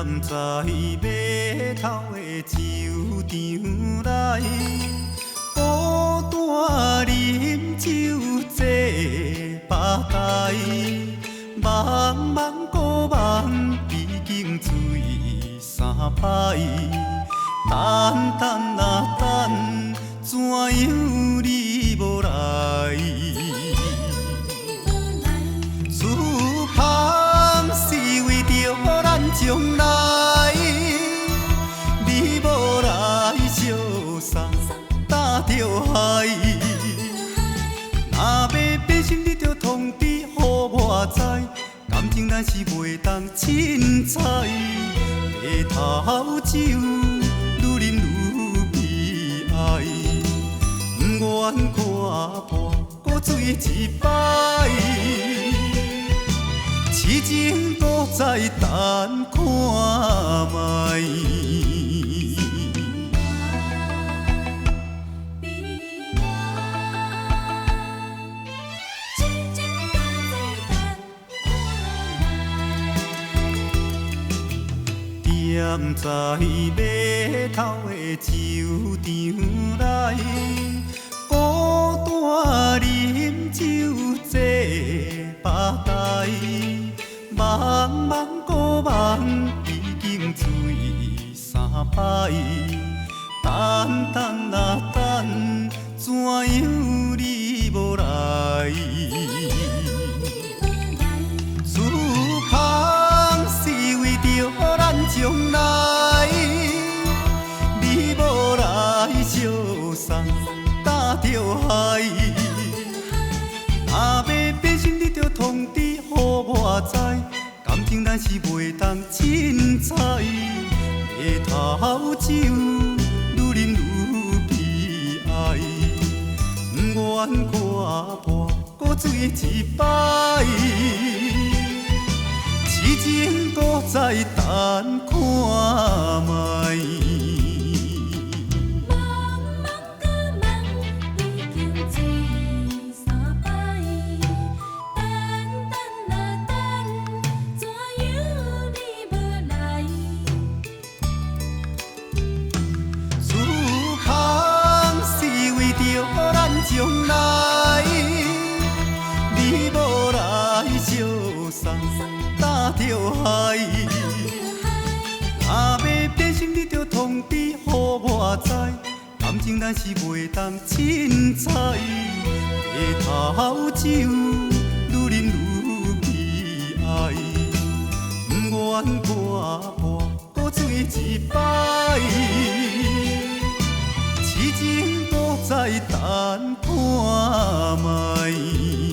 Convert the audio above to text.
踮在碼頭的酒場內，孤單啉酒坐吧台，茫茫孤夢已經醉三擺，等等啊等，怎樣你無來？厝香是為著咱將來，你無來相送擔著害。若欲變心，你著通知予我知，感情咱是袂當凊彩。白頭酒愈啉愈悲哀，毋願看破，閣醉一擺。痴情閣再等看覓。踮在碼頭的酒場內，孤單啉酒坐吧台，茫茫孤夢已經醉三擺，等等啊等，怎樣你無來？厝香是為著咱將來，你無來相送擔著害。若欲變心，你著通知予我知，感情咱是袂當凊彩。白頭酒愈啉愈悲哀，毋願看破，閣醉一擺。痴情閣再等看覓。茫茫孤夢已經醉三擺，等等啊等，怎樣你無來？厝香是為著咱將來，你無來相送擔著害。若欲變心，你著通知予我知，感情咱是袂當凊彩。白頭酒愈啉愈悲哀，毋願看破，閣醉一擺。痴情閣再等看覓。